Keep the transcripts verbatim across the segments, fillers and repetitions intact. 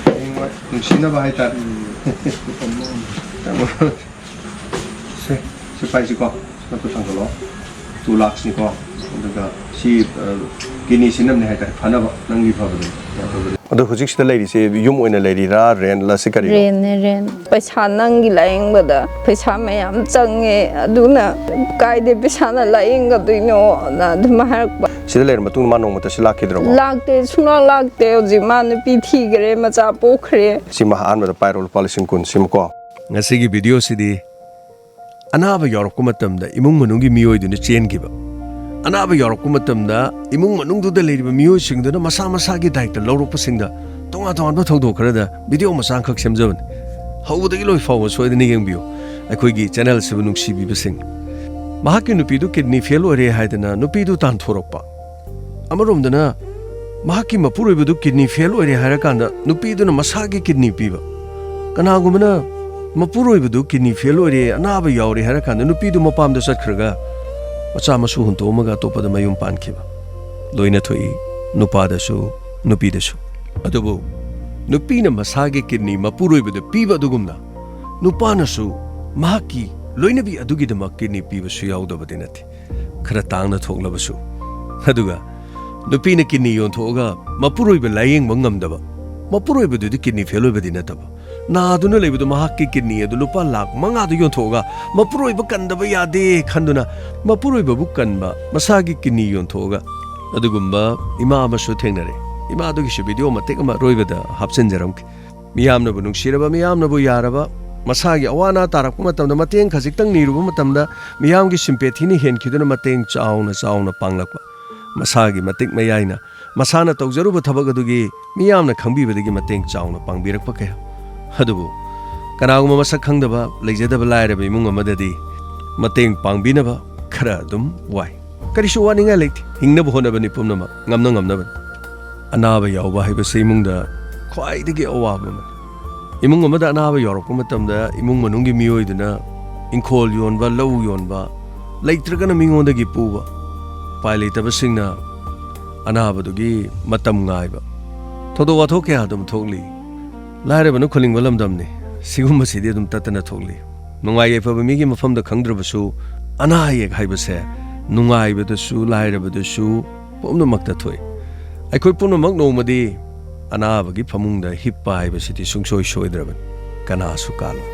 ꯍꯌꯦꯡꯋꯥꯏ ꯅꯨꯡꯁꯤꯅꯕ ꯍꯥꯏꯇꯥꯔꯦ꯫ ꯁꯦ, ꯁꯤ ꯄꯥꯏꯁꯤꯀꯣ, ꯁꯤꯃ ꯊꯥꯡꯒꯠꯂꯣ꯫ Two lakhsꯅꯤꯀꯣ꯫ ꯑꯗꯨꯒ ꯁꯤ, ꯑ, kidney ꯁꯤꯟꯅꯕꯅꯦ ꯍꯥꯏꯇꯥꯔꯦ, ꯐꯅꯕ, ꯅꯪꯒꯤ ꯐꯕꯗꯣ꯫ ꯑꯗꯣ ꯍꯧꯖꯤꯛꯁꯤꯗ ꯂꯩꯔꯤꯁꯦ ꯌꯨꯝ ꯑꯣꯏꯅ ꯂꯩꯔꯤꯔꯥ, rentꯂ, ꯁꯤ ꯀꯔꯤꯅꯣ? Rentꯅꯦ, rent꯫ ꯄꯩꯁꯥ ꯅꯪꯒꯤ ꯂꯥꯌꯦꯡꯕꯗ ꯄꯩꯁꯥ ꯃꯌꯥꯝ ꯆꯪꯉꯦ, ꯑꯗꯨꯅ ꯀꯥꯏꯗꯩ ꯄꯩꯁꯥꯅ ꯂꯥꯌꯦꯡꯒꯗꯣꯏꯅꯣꯅ ꯑꯗꯨꯝ ꯍꯥꯏꯔꯛꯄ꯫ ꯁꯤꯗ ꯂꯩꯔ ꯃꯇꯨꯡꯗ ꯃꯥ ꯅꯣꯡꯃꯇ ꯁꯤ ꯂꯥꯛꯈꯤꯗ꯭ꯔꯕꯣ? ꯂꯥꯛꯇꯦ, ꯁꯨꯡꯂꯥꯛ ꯂꯥꯛꯇꯦ꯫ ꯍꯧꯖꯤꯛ ꯃꯥ ꯅꯨꯄꯤ ꯊꯤꯈ꯭ꯔꯦ, ꯃꯆꯥ ꯄꯣꯛꯈ꯭ꯔꯦ꯫ ꯁꯤꯃ ꯑꯍꯥꯟꯕꯗ ꯄꯥꯏꯔꯣ, ꯂꯨꯄꯥ ꯂꯤꯁꯤꯡ ꯀꯨꯟ ꯁꯤꯃꯀꯣ꯫ ꯉꯁꯤꯒꯤ videoꯁꯤꯗꯤ ꯑꯅꯥꯕ ꯌꯥꯎꯔꯛꯄ ꯃꯇꯝꯗ ꯏꯃꯨꯡ ꯃꯅꯨꯡꯒꯤ ꯃꯤꯑꯣꯏꯗꯨꯅ ꯆꯦꯟꯈꯤꯕ, ꯑꯅꯥꯕ ꯌꯥꯎꯔꯛꯄ ꯃꯇꯝꯗ ꯏꯃꯨꯡ ꯃꯅꯨꯡꯗꯨꯗ ꯂꯩꯔꯤꯕ ꯃꯤꯑꯣꯏꯁꯤꯡꯗꯨꯅ ꯃꯁꯥ ꯃꯁꯥꯒꯤ ꯗꯥꯏꯇ ꯂꯧꯔꯛꯄꯁꯤꯡꯗ ꯇꯣꯉꯥꯟ ꯇꯣꯉꯥꯟꯕ ꯊꯧꯗꯣꯛ ꯈꯔꯗ video ꯃꯆꯥ ꯑꯃꯈꯛ ꯁꯦꯝꯖꯕꯅꯤ꯫ ꯍꯧꯕꯗꯒꯤ ꯂꯣꯏ ꯐꯥꯎꯕ ꯁꯣꯏꯗꯅ ꯌꯦꯡꯕꯤꯌꯨ꯫ ꯑꯩꯈꯣꯏꯒꯤ channelꯁꯤꯕꯨ ꯅꯨꯡꯁꯤꯕꯤꯕꯁꯤꯡ, ꯃꯍꯥꯛꯀꯤ ꯅꯨꯄꯤꯗꯨ kidney fail ꯑꯣꯏꯔꯦ ꯍꯥꯏꯗꯅ ꯅꯨꯄꯤꯗꯨ ꯇꯥꯟꯊꯣꯔꯛꯄ, ꯑꯃꯔꯣꯝꯗꯅ ꯃꯍꯥꯛꯀꯤ ꯃꯄꯨꯔꯣꯏꯕꯗꯨ kidney fail ꯑꯣꯏꯔꯦ ꯍꯥꯏꯔꯀꯥꯟꯗ ꯅꯨꯄꯤꯗꯨꯅ ꯃꯁꯥꯒꯤ kidney ꯄꯤꯕ꯫ ꯀꯅꯥꯒꯨꯝꯕꯅ ꯃꯄꯨꯔꯣꯏꯕꯗꯨ kidney fail ꯑꯣꯏꯔꯦ, ꯑꯅꯥꯕ ꯌꯥꯎꯔꯦ ꯍꯥꯏꯔꯀꯥꯟꯗ ꯅꯨꯄꯤꯗꯨ ꯃꯄꯥꯝꯗ ꯆꯠꯈ꯭ꯔꯒ ꯃꯆꯥ ꯃꯁꯨ ꯍꯨꯟꯇꯣꯛꯑꯝꯃꯒ ꯑꯇꯣꯞꯄꯗ ꯃꯌꯨꯝ ꯄꯥꯟꯈꯤꯕ꯫ ꯂꯣꯏꯅ ꯊꯣꯛꯏ, ꯅꯨꯄꯥꯗꯁꯨ, ꯅꯨꯄꯤꯗꯁꯨ꯫ ꯑꯗꯨꯕꯨ ꯅꯨꯄꯤꯅ ꯃꯁꯥꯒꯤ kidney ꯃꯄꯨꯔꯣꯏꯕꯗ ꯄꯤꯕ ꯑꯗꯨꯒꯨꯝꯅ ꯅꯨꯄꯥꯅꯁꯨ ꯃꯍꯥꯛꯀꯤ ꯂꯣꯏꯅꯕꯤ ꯑꯗꯨꯒꯤꯗꯃꯛ kidney ꯄꯤꯕꯁꯨ ꯌꯥꯎꯗꯕꯗꯤ ꯅꯠꯇꯦ, ꯈꯔ ꯇꯥꯡꯅ ꯊꯣꯛꯂꯕꯁꯨ꯫ ꯑꯗꯨꯒ ꯅꯨꯄꯤꯅ kidney ꯌꯣꯟꯊꯣꯛꯑꯒ ꯃꯄꯨꯔꯣꯏꯕ ꯂꯥꯌꯦꯡꯕ ꯉꯝꯗꯕ, ꯃꯄꯨꯔꯣꯏꯕꯗꯨꯗꯤ kidney fail ꯑꯣꯏꯕꯗꯤ ꯅꯠꯇꯕ, ꯅꯥꯗꯨꯅ ꯂꯩꯕꯗꯨ ꯃꯍꯥꯛꯀꯤ kidney ꯑꯗꯨ ꯂꯨꯄꯥ ꯂꯥꯈ ꯃꯉꯥꯗ ꯌꯣꯟꯊꯣꯛꯑꯒ ꯃꯄꯨꯔꯣꯏꯕ ꯀꯟꯗꯕ ꯌꯥꯗꯦ ꯈꯟꯗꯨꯅ ꯃꯄꯨꯔꯣꯏꯕꯕꯨ ꯀꯟꯕ, ꯃꯁꯥꯒꯤ kidney ꯌꯣꯟꯊꯣꯛꯑꯒ꯫ ꯑꯗꯨꯒꯨꯝꯕ ꯏꯃꯥ ꯑꯃꯁꯨ ꯊꯦꯡꯅꯔꯦ꯫ ꯏꯃꯥꯗꯨꯒꯤꯁꯨ video ꯃꯇꯦꯛ ꯑꯃ ꯑꯔꯣꯏꯕꯗ ꯍꯥꯞꯆꯤꯟꯖꯔꯝꯒꯦ꯫ ꯃꯤꯌꯥꯝꯅꯕꯨ ꯅꯨꯡꯁꯤꯔꯕ, ꯃꯤꯌꯥꯝꯅꯕꯨ ꯌꯥꯔꯕ, ꯃꯁꯥꯒꯤ ꯑꯋꯥ ꯑꯅꯥ ꯇꯥꯔꯛꯄ ꯃꯇꯝꯗ ꯃꯇꯦꯡ ꯈꯖꯤꯛꯇꯪ ꯅꯤꯔꯨꯕ ꯃꯇꯝꯗ ꯃꯤꯌꯥꯝꯒꯤ sympathyꯅ ꯍꯦꯟꯈꯤꯗꯨꯅ ꯃꯇꯦꯡ ꯆꯥꯎꯅ ꯆꯥꯎꯅ ꯄꯥꯡꯂꯛꯄ꯫ ꯃꯁꯥꯒꯤ ꯃꯇꯤꯛ ꯃꯌꯥꯏꯅ ꯃꯁꯥꯅ ꯇꯧꯖꯔꯨꯕ ꯊꯕꯛ ꯑꯗꯨꯒꯤ ꯃꯤꯌꯥꯝꯅ ꯈꯪꯕꯤꯕꯗꯒꯤ ꯃꯇꯦꯡ ꯆꯥꯎꯅ ꯄꯥꯡꯕꯤꯔꯛꯄ ꯀꯌꯥ꯫ ꯑꯗꯨꯕꯨ ꯀꯅꯥꯒꯨꯝꯕ ꯃꯁꯛ ꯈꯪꯗꯕ, ꯂꯩꯖꯗꯕ ꯂꯥꯏꯔꯕ ꯏꯃꯨꯡ ꯑꯃꯗꯗꯤ ꯃꯇꯦꯡ ꯄꯥꯡꯕꯤꯅꯕ ꯈꯔ ꯑꯗꯨꯝ ꯋꯥꯏ꯫ ꯀꯔꯤꯁꯨ ꯋꯥꯅꯤꯡꯉꯥꯏ ꯂꯩꯇꯦ, ꯍꯤꯡꯅꯕ ꯍꯣꯠꯅꯕꯅꯤ ꯄꯨꯝꯅꯃꯛ, ꯉꯝꯅ ꯉꯝꯅꯕꯅꯤ꯫ ꯑꯅꯥꯕ ꯌꯥꯎꯕ ꯍꯥꯏꯕꯁꯤ ꯏꯃꯨꯡꯗ ꯈ꯭ꯋꯥꯏꯗꯒꯤ ꯑꯋꯥꯕ ꯑꯃꯅꯤ꯫ ꯏꯃꯨꯡ ꯑꯃꯗ ꯑꯅꯥꯕ ꯌꯥꯎꯔꯛꯄ ꯃꯇꯝꯗ ꯏꯃꯨꯡ ꯃꯅꯨꯡꯒꯤ ꯃꯤꯑꯣꯏꯗꯨꯅ ꯏꯪꯈꯣꯜ ꯌꯣꯟꯕ, ꯂꯧ ꯌꯣꯟꯕ, ꯂꯩꯇ꯭ꯔꯒꯅ ꯃꯤꯉꯣꯟꯗꯒꯤ ꯄꯨꯕ, ꯎꯄꯥꯏ ꯂꯩꯇꯕꯁꯤꯡꯅ ꯑꯅꯥꯕꯗꯨꯒꯤ ꯃꯇꯝ ꯉꯥꯏꯕ, ꯊꯧꯗꯣꯛ ꯋꯥꯊꯣꯛ ꯀꯌꯥ ꯑꯗꯨꯝ ꯊꯣꯛꯂꯤ꯫ ꯂꯥꯏꯔꯕꯅ ꯈꯨꯂꯤꯡꯕ ꯂꯝꯗꯝꯅꯤ꯫ ꯁꯤꯒꯨꯝꯕꯁꯤꯗꯤ ꯑꯗꯨꯝ ꯇꯠꯇꯅ ꯊꯣꯛꯂꯤ꯫ ꯅꯨꯡꯉꯥꯏ ꯌꯥꯏꯐꯕ ꯃꯤꯒꯤ ꯃꯐꯝꯗ ꯈꯪꯗ꯭ꯔꯕꯁꯨ, ꯑꯅꯥ ꯑꯌꯦꯛ ꯍꯥꯏꯕꯁꯦ ꯅꯨꯡꯉꯥꯏꯕꯗꯁꯨ, ꯂꯥꯏꯔꯕꯗꯁꯨ ꯄꯨꯝꯅꯃꯛꯇ ꯊꯣꯛꯏ꯫ ꯑꯩꯈꯣꯏ ꯄꯨꯝꯅꯃꯛ ꯅꯣꯡꯃꯗꯤ ꯑꯅꯥꯕꯒꯤ ꯐꯃꯨꯡꯗ ꯍꯤꯞꯄ ꯍꯥꯏꯕꯁꯤꯗꯤ ꯁꯨꯡꯁꯣꯏ ꯁꯣꯏꯗ꯭ꯔꯕꯅꯤ꯫ ꯀꯅꯥꯁꯨ ꯀꯥꯜꯂꯣꯏ꯫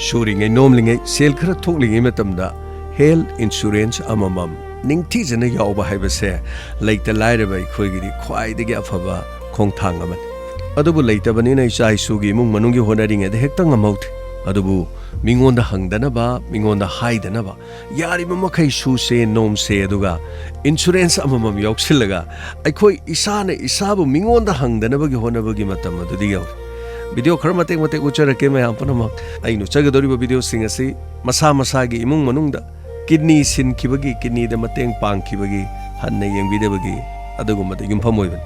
ꯁꯨꯔꯤꯉꯩ ꯅꯣꯝꯂꯤꯉꯩ, ꯁꯦꯜ ꯈꯔ ꯊꯣꯛꯂꯤꯉꯩ ꯃꯇꯝꯗ health insurance ꯑꯃꯃꯝ ꯅꯤꯡꯊꯤꯖꯅ ꯌꯥꯎꯕ ꯍꯥꯏꯕꯁꯦ ꯂꯩꯇ ꯂꯥꯏꯔꯕ ꯑꯩꯈꯣꯏꯒꯤꯗꯤ ꯈ꯭ꯋꯥꯏꯗꯒꯤ ꯑꯐꯕ ꯈꯣꯡꯊꯥꯡ ꯑꯃꯅꯤ꯫ ꯑꯗꯨꯕꯨ ꯂꯩꯇꯕꯅꯤꯅ ꯏꯆꯥ ꯏꯁꯨꯒꯤ ꯏꯃꯨꯡ ꯃꯅꯨꯡꯒꯤ ꯍꯣꯠꯅꯔꯤꯉꯩꯗ ꯍꯦꯛꯇ ꯉꯝꯍꯧꯗꯦ꯫ ꯑꯗꯨꯕꯨ ꯃꯤꯉꯣꯟꯗ ꯍꯪꯗꯅꯕ, ꯃꯤꯉꯣꯟꯗ ꯍꯥꯏꯗꯅꯕ, ꯌꯥꯔꯤꯕ ꯃꯈꯩ ꯁꯨꯁꯦ, ꯅꯣꯝꯁꯦ, ꯑꯗꯨꯒ insurance ꯑꯃꯃꯝ ꯌꯥꯎꯁꯤꯜꯂꯒ ꯑꯩꯈꯣꯏ ꯏꯁꯥꯅ ꯏꯁꯥꯕꯨ ꯃꯤꯉꯣꯟꯗ ꯍꯪꯗꯅꯕꯒꯤ ꯍꯣꯠꯅꯕꯒꯤ ꯃꯇꯝ ꯑꯗꯨꯗꯤ ꯌꯧꯔꯦ꯫ Video ꯈꯔ ꯃꯇꯦꯛ ꯃꯇꯦꯛ ꯎꯠꯆꯔꯛꯀꯦ ꯃꯌꯥꯝ ꯄꯨꯝꯅꯃꯛ꯫ ꯑꯩꯅ ꯎꯠꯆꯒꯗꯧꯔꯤꯕ videoꯁꯤꯡ ꯑꯁꯤ ꯃꯁꯥ ꯃꯁꯥꯒꯤ ꯏꯃꯨꯡ ꯃꯅꯨꯡꯗ kidney ꯁꯤꯟꯈꯤꯕꯒꯤ, kidneyꯗ ꯃꯇꯦꯡ ꯄꯥꯡꯈꯤꯕꯒꯤ, ꯍꯟꯅ ꯌꯦꯡꯕꯤꯗꯕꯒꯤ, ꯑꯗꯨꯒꯨꯝꯕꯗ ꯌꯨꯝꯐꯝ ꯑꯣꯏꯕꯅꯤ꯫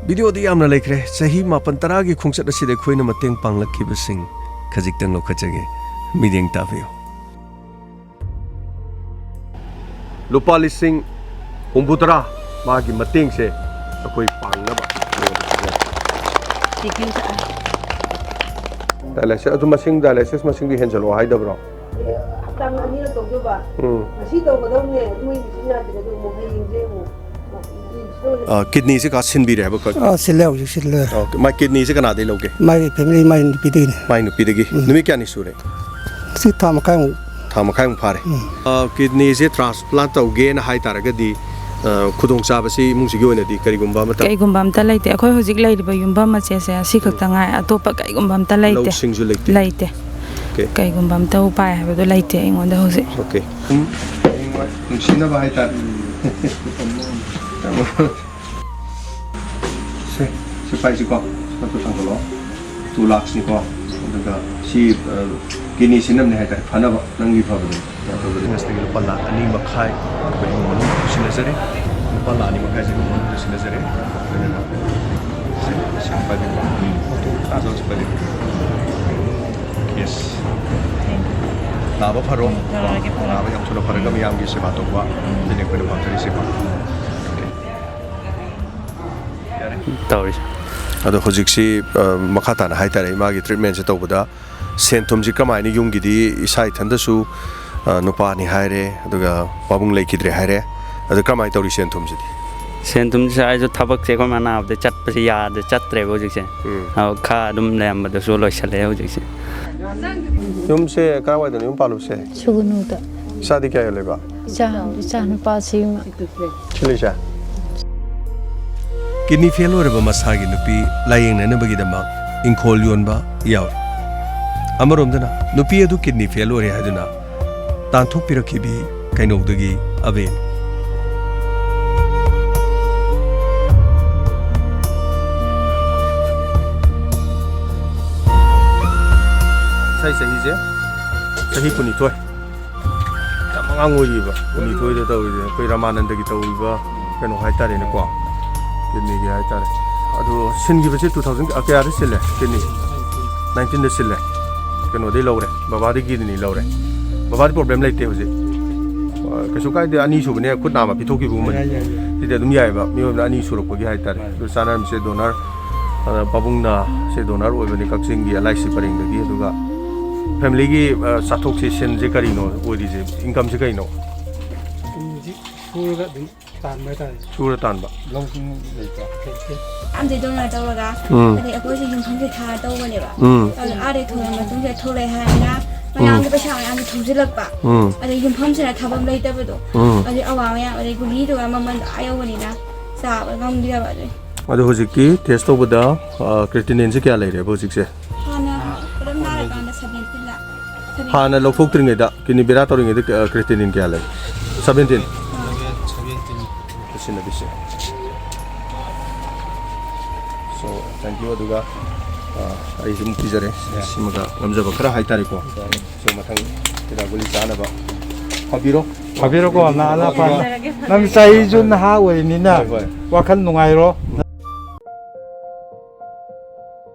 Videoꯗꯤ ꯌꯥꯝꯅ ꯂꯩꯈ꯭ꯔꯦ꯫ ꯆꯍꯤ ꯃꯥꯄꯟ ꯇꯔꯥꯒꯤ ꯈꯣꯡꯆꯠ ꯑꯁꯤꯗ ꯑꯩꯈꯣꯏꯅ ꯃꯇꯦꯡ ꯄꯥꯡꯂꯛꯈꯤꯕꯁꯤꯡ ꯈꯖꯤꯛꯇꯪ ꯂꯧꯈꯠꯆꯒꯦ꯫ ꯃꯤꯠꯌꯦꯡ ꯇꯥꯕꯤꯌꯨ꯫ ꯂꯨꯄꯥ ꯂꯤꯁꯤꯡ ꯍꯨꯝꯐꯨꯇꯔꯥ ꯃꯥꯒꯤ ꯃꯇꯦꯡꯁꯦ ꯑꯩꯈꯣꯏ ꯄꯥꯡꯅꯕ꯫ Thank you, sir. Dialysis, ꯑꯗꯨ ꯃꯁꯤꯡ, dialysis ꯃꯁꯤꯡꯗꯤ ꯍꯦꯟꯖꯜꯂꯣ ꯍꯥꯏꯗꯕ꯭ꯔꯣ? ꯍꯞꯇꯥ ꯑꯅꯤꯔꯛ ꯇꯧꯗꯧꯕ꯫ ꯎꯝ꯫ ꯉꯁꯤ ꯇꯧꯒꯗꯧꯅꯦ, ꯃꯣꯏ ꯃꯦꯆꯤꯟ ꯌꯥꯗ꯭ꯔꯦ, ꯑꯗꯨ ꯑꯃꯨꯛ ꯍꯌꯦꯡꯁꯦ ꯑꯃꯨꯛ ꯏꯟꯁꯨꯔꯦꯟꯁ꯫ ꯑ, kidneyꯁꯦ ꯀꯥ ꯁꯤꯟꯕꯤꯔꯦ ꯍꯥꯏꯕ? ꯑ, ꯁꯤꯜꯂꯦ, ꯍꯧꯖꯤꯛ ꯁꯤꯜꯂꯦ꯫ ꯑꯣꯀꯦ, ꯃꯥ kidneyꯁꯦ ꯀꯅꯥꯗꯩ ꯂꯧꯒꯦ? ꯃꯥꯏ family, ꯃꯥꯏ ꯅꯨꯄꯤꯗꯒꯤꯅꯦ꯫ ꯃꯥꯏ ꯅꯨꯄꯤꯗꯒꯤ? ꯎꯝ꯫ ꯅꯨꯃꯤꯠ ꯀꯌꯥꯅꯤ ꯁꯨꯔꯦ? ꯁꯤ ꯊꯥ ꯃꯈꯥꯏꯃꯨꯛ꯫ ꯊꯥ ꯃꯈꯥꯏꯃꯨꯛ ꯐꯥꯔꯦ꯫ ꯎꯝ꯫ ꯑ, kidneyꯁꯦ transplant ꯇꯧꯒꯦꯅ ꯍꯥꯏ ꯇꯥꯔꯒꯗꯤ, ꯑ, ꯈꯨꯗꯣꯡꯆꯥꯕꯁꯤ ꯏꯃꯨꯡꯁꯤꯒꯤ ꯑꯣꯏꯅꯗꯤ ꯀꯔꯤꯒꯨꯝꯕ ꯑꯃꯠꯇ? ꯀꯩꯒꯨꯝꯕ ꯑꯝꯇ ꯂꯩꯇꯦ꯫ ꯑꯩꯈꯣꯏ ꯍꯧꯖꯤꯛ ꯂꯩꯔꯤꯕ ꯌꯨꯝꯐꯝ ꯑꯁꯦꯁꯦ ꯑꯁꯤ ꯈꯛꯇ ꯉꯥꯏ꯫ ꯑꯇꯣꯞꯄ ꯀꯩꯒꯨꯝꯕ ꯑꯝꯇ ꯂꯩꯇꯦ꯫ ꯂꯧꯁꯤꯡꯁꯨ ꯂꯩꯇꯦ? ꯂꯩꯇꯦ꯫ ꯑꯣꯀꯦ꯫ ꯀꯩꯒꯨꯝꯕ ꯑꯝꯇ ꯎꯄꯥꯏ ꯍꯥꯏꯕꯗꯣ ꯂꯩꯇꯦ ꯑꯩꯉꯣꯟꯗ ꯍꯧꯖꯤꯛ꯫ ꯑꯣꯀꯦ꯫ ꯁꯨꯝ ꯍꯌꯦꯡꯋꯥꯏ ꯅꯨꯡꯁꯤꯅꯕ ꯍꯥꯏꯇꯥꯔꯦ꯫ ꯁꯦ, ꯁꯤ ꯄꯥꯏꯁꯤꯀꯣ, ꯁꯤ ꯈꯛꯇ ꯊꯥꯡꯒꯠꯂꯣ꯫ Two lakhsꯅꯤꯀꯣ꯫ ꯑꯗꯨꯒ ꯁꯤ, ꯑ, kidney ꯁꯤꯟꯅꯕꯅꯦ ꯍꯥꯏꯇꯥꯔꯦ, ꯐꯅꯕ, ꯅꯪꯒꯤ ꯐꯕꯗꯣ꯫ ꯑꯐꯕꯗꯣ꯫ Businessꯇꯒꯤ ꯂꯨꯄꯥ ꯂꯥꯈ ꯑꯅꯤ ꯃꯈꯥꯏ ꯑꯩꯈꯣꯏ ꯏꯃꯨꯡ ꯃꯅꯨꯡ ꯁꯤꯟꯅꯖꯔꯦ꯫ ꯂꯨꯄꯥ ꯂꯥꯈ ꯑꯅꯤ ꯃꯈꯥꯏꯁꯦ ꯏꯃꯨꯡ ꯃꯅꯨꯡꯗ ꯁꯤꯟꯅꯖꯔꯦ꯫ ꯑꯗꯨꯅ ꯁꯤ, ꯁꯤ ꯄꯥꯏꯕꯤꯌꯨ꯫ ꯇꯥꯖꯧ, ꯁꯤ ꯄꯥꯏꯕꯤꯌꯨ꯫ Yes꯫ ꯅꯥꯕ ꯐꯔꯣ꯫ ꯇꯧꯔꯒꯦ, ꯐꯔꯣ꯫ ꯅꯥꯕ ꯌꯥꯝ ꯊꯨꯅ ꯐꯔꯒ ꯃꯤꯌꯥꯝꯒꯤ ꯁꯦꯕꯥ ꯇꯧꯕ, ꯁꯤꯅꯤ ꯑꯩꯈꯣꯏꯅ ꯄꯥꯝꯖꯔꯤꯁꯦ꯫ ꯇꯧꯔꯤꯁꯦ꯫ ꯑꯗꯣ ꯍꯧꯖꯤꯛꯁꯤ, ꯑ, ꯃꯈꯥ ꯇꯥꯅ ꯍꯥꯏꯇꯥꯔꯦ, ꯏꯃꯥꯒꯤ ꯇ꯭ꯔꯤꯠꯃꯦꯟꯁꯦ ꯇꯧꯕꯗ ꯁꯦꯟ ꯊꯨꯝꯁꯤ ꯀꯃꯥꯏꯅ, ꯌꯨꯝꯒꯤꯗꯤ ꯏꯁꯥ ꯏꯊꯟꯗꯁꯨ, ꯑ, ꯅꯨꯄꯥꯅꯤ ꯍꯥꯏꯔꯦ, ꯑꯗꯨꯒ ꯄꯥꯕꯨꯡ ꯂꯩꯈꯤꯗ꯭ꯔꯦ ꯍꯥꯏꯔꯦ꯫ ꯑꯗꯣ ꯀꯃꯥꯏꯅ ꯇꯧꯔꯤ ꯁꯦꯟ ꯊꯨꯝꯁꯤꯗꯤ? ꯁꯦꯟ ꯊꯨꯝꯁꯦ ꯑꯩꯁꯨ ꯊꯕꯛꯁꯦ ꯑꯩꯈꯣꯏ ꯃꯥ ꯅꯥꯕꯗ ꯆꯠꯄꯁꯦ ꯌꯥꯗ꯭ꯔꯦ, ꯆꯠꯇ꯭ꯔꯦꯕ ꯍꯧꯖꯤꯛꯁꯦ꯫ ꯎꯝ꯫ ꯑ, ꯈꯔ ꯑꯗꯨꯝ ꯂꯩꯔꯝꯕꯗꯨꯁꯨ ꯂꯣꯏꯁꯤꯜꯂꯛꯑꯦ ꯍꯧꯖꯤꯛꯁꯦ꯫ ꯌꯨꯝꯁꯦ ꯀꯥꯏꯋꯥꯏꯗꯅꯣ ꯌꯨꯝ ꯄꯥꯜꯂꯨꯁꯦ? ꯁꯨꯒꯨꯅꯨꯗ꯫ ꯏꯆꯥꯗꯤ ꯀꯌꯥ ꯂꯩꯕ? ꯏꯆꯥ, ꯏꯆꯥ ꯅꯨꯄꯥ ꯁꯤꯃ꯫ ꯁꯤꯂꯤꯁꯥ꯫ ꯀꯤꯗꯅꯤ ꯐꯦꯜ ꯑꯣꯏꯔꯕ ꯃꯁꯥꯒꯤ ꯅꯨꯄꯤ ꯂꯥꯌꯦꯡꯅꯅꯕꯒꯤꯗꯃꯛ ꯏꯪꯈꯣꯜ ꯌꯣꯟꯕ ꯌꯥꯎꯏ꯫ ꯑꯃꯔꯣꯝꯗꯅ ꯅꯨꯄꯤ ꯑꯗꯨ ꯀꯤꯗꯅꯤ ꯐꯦꯜ ꯑꯣꯏꯔꯦ ꯍꯥꯏꯗꯨꯅ ꯇꯥꯟꯊꯣꯛꯄꯤꯔꯛꯈꯤꯕꯤ ꯀꯩꯅꯧꯗꯒꯤ ꯑꯕꯦꯟ꯫ ꯏꯁꯥꯒꯤ ꯆꯍꯤꯁꯦ ꯆꯍꯤ ꯀꯨꯟꯅꯤꯊꯣꯏ꯫ ꯌꯥꯝ ꯑꯉꯥꯡ ꯑꯣꯏꯔꯤꯕ, ꯀꯨꯟꯅꯤꯊꯣꯏꯗ ꯇꯧꯔꯤꯁꯦ꯫ ꯑꯩꯈꯣꯏ ꯔꯃꯥꯅꯟꯗꯒꯤ ꯇꯧꯔꯤꯕ ꯀꯩꯅꯣ ꯍꯥꯏꯇꯥꯔꯦꯅꯦꯀꯣ, ꯀꯤꯗꯅꯤꯒꯤ ꯍꯥꯏꯇꯥꯔꯦ꯫ ꯑꯗꯣ ꯁꯤꯟꯈꯤꯕꯁꯦ two thousand ꯀꯌꯥꯗ ꯁꯤꯜꯂꯦ? ꯀꯤꯗꯅꯤ nineteenꯗ ꯁꯤꯜꯂꯦ꯫ ꯀꯩꯅꯣꯗꯩ ꯂꯧꯔꯦ, ꯕꯕꯥꯗꯒꯤ ꯀꯤꯗꯅꯤ ꯂꯧꯔꯦ꯫ ꯕꯕꯥꯗꯤ ꯄ꯭ꯔꯣꯕ꯭ꯂꯦꯝ ꯂꯩꯇꯦ ꯍꯧꯖꯤꯛ꯫ ꯑ, ꯀꯩꯁꯨ ꯀꯥꯏꯗꯦ, ꯑꯅꯤꯁꯨꯕꯅꯦ ꯈꯨꯠ ꯅꯥꯝꯃ ꯄꯤꯊꯣꯛꯈꯤꯕꯒꯨꯝꯕꯅꯤ꯫ ꯌꯥꯏ, ꯌꯥꯏ, ꯌꯥꯏ꯫ ꯁꯤꯗꯤ ꯑꯗꯨꯝ ꯌꯥꯏꯑꯕ, ꯃꯤꯑꯣꯏꯕꯅ ꯑꯅꯤ ꯁꯨꯔꯛꯄꯒꯤ ꯍꯥꯏꯇꯥꯔꯦ꯫ ꯍꯣꯏ꯫ ꯑꯗꯨ ꯆꯥꯅꯔꯝꯁꯦ ꯗꯣꯅꯔ, ꯑ, ꯄꯥꯕꯨꯡꯅ ꯁꯦ ꯗꯣꯅꯔ ꯑꯣꯏꯕꯅꯤ ꯀꯛꯆꯤꯡꯒꯤ ꯑꯦꯜ ꯑꯥꯏ ꯁꯤ ꯄꯔꯦꯡꯗꯒꯤ꯫ ꯑꯗꯨꯒ ꯐꯦꯃꯤꯂꯤꯒꯤ, ꯑ, ꯆꯥꯊꯣꯛꯁꯦ, ꯁꯤꯟꯁꯦ ꯀꯔꯤꯅꯣ ꯑꯣꯏꯔꯤꯁꯦ? ꯏꯟꯀꯝꯁꯦ ꯀꯩꯅꯣ? ꯁꯨꯔꯒ ꯑꯗꯨꯝ ꯇꯥꯟꯕ ꯍꯥꯏꯇꯥꯔꯦ꯫ ꯁꯨꯔ ꯇꯥꯟꯕ꯫ ꯂꯧꯁꯤꯡ ꯂꯩꯇ꯭ꯔꯣ? ꯂꯩꯇꯦ꯫ ꯑꯝꯗꯤ ꯗꯣꯅꯔ ꯇꯧꯔꯒ, ꯎꯝ꯫ ꯑꯗꯩ ꯑꯩꯈꯣꯏꯁꯦ ꯌꯨꯝꯐꯝꯁꯦ ꯊꯥꯔ ꯇꯧꯕꯅꯦꯕ꯫ ꯎꯝ꯫ ꯑꯗꯣ ꯑꯥꯗꯩ ꯊꯣꯛꯂꯛꯑ ꯃꯇꯨꯡꯁꯤꯗ ꯊꯣꯛꯂꯛꯑꯦ ꯍꯥꯏꯔꯒ, ꯎꯝ꯫ ꯃꯌꯥꯝꯒꯤ ꯄꯩꯁꯥ ꯃꯌꯥꯝꯁꯦ ꯊꯧꯖꯤꯜꯂꯛꯄ꯫ ꯎꯝ꯫ ꯑꯗꯩ ꯌꯨꯝꯐꯝꯁꯤꯅ ꯊꯥꯐꯝ ꯂꯩꯇꯕꯗꯣ꯫ ꯎꯝ꯫ ꯑꯗꯩ ꯑꯋꯥ ꯃꯌꯥꯝ, ꯑꯗꯩ ꯒꯨꯂꯤꯗꯨꯒ ꯃꯃꯜꯗꯣ ꯑꯥ ꯌꯧꯕꯅꯤꯅ ꯆꯥꯕ ꯉꯝꯈꯤꯗꯕ ꯑꯗꯨꯏ꯫ ꯑꯗꯣ ꯍꯧꯖꯤꯛꯀꯤ ꯇꯦꯁ ꯇꯧꯕꯗ, ꯑ, ꯀ꯭ꯔꯤꯇꯤꯅꯤꯟꯁꯦ ꯀꯌꯥ ꯂꯩꯔꯦꯕ ꯍꯧꯖꯤꯛꯁꯦ? ꯍꯥꯟꯅ ꯄꯨꯂꯞ ꯅꯥꯔꯀꯥꯟꯗ seventeen ꯂꯥꯛ꯫ Seventeen꯫ ꯍꯥꯟꯅ ꯂꯧꯊꯣꯛꯇ꯭ꯔꯤꯉꯩꯗ, ꯀꯤꯗꯅꯤ ꯕꯦꯔꯥ ꯇꯧꯔꯤꯉꯩꯗ, ꯑ, ꯀ꯭ꯔꯤꯇꯤꯅꯤꯟ ꯀꯌꯥ ꯂꯩ? Seventeen꯫ Ah. Seventeen꯫ ꯁꯤꯟꯅꯕꯤꯁꯦ꯫ So, thank you꯫ ꯑꯗꯨꯒ, ꯑ, ꯑꯩ ꯁꯨꯝ ꯄꯤꯖꯔꯦ꯫ ꯌꯥ꯫ ꯁꯤꯃꯒ ꯉꯝꯖꯕ ꯈꯔ ꯍꯥꯏꯇꯥꯔꯦꯀꯣ꯫ ꯌꯥꯅꯤ꯫ So, ꯃꯊꯪ ꯍꯤꯗꯥꯛ ꯒꯨꯂꯤ ꯆꯥꯅꯕ ꯐꯥꯕꯤꯔꯣ꯫ ꯐꯥꯕꯤꯔꯣꯀꯣ, ꯅꯍꯥ ꯅꯍꯥ ꯐꯥꯅ꯫ ꯅꯪ ꯆꯍꯤꯁꯨ ꯅꯍꯥ ꯑꯣꯏꯔꯤꯅꯤꯅ ꯍꯣꯏ, ꯍꯣꯏ꯫ ꯋꯥꯈꯜ ꯅꯨꯡꯉꯥꯏꯔꯣ꯫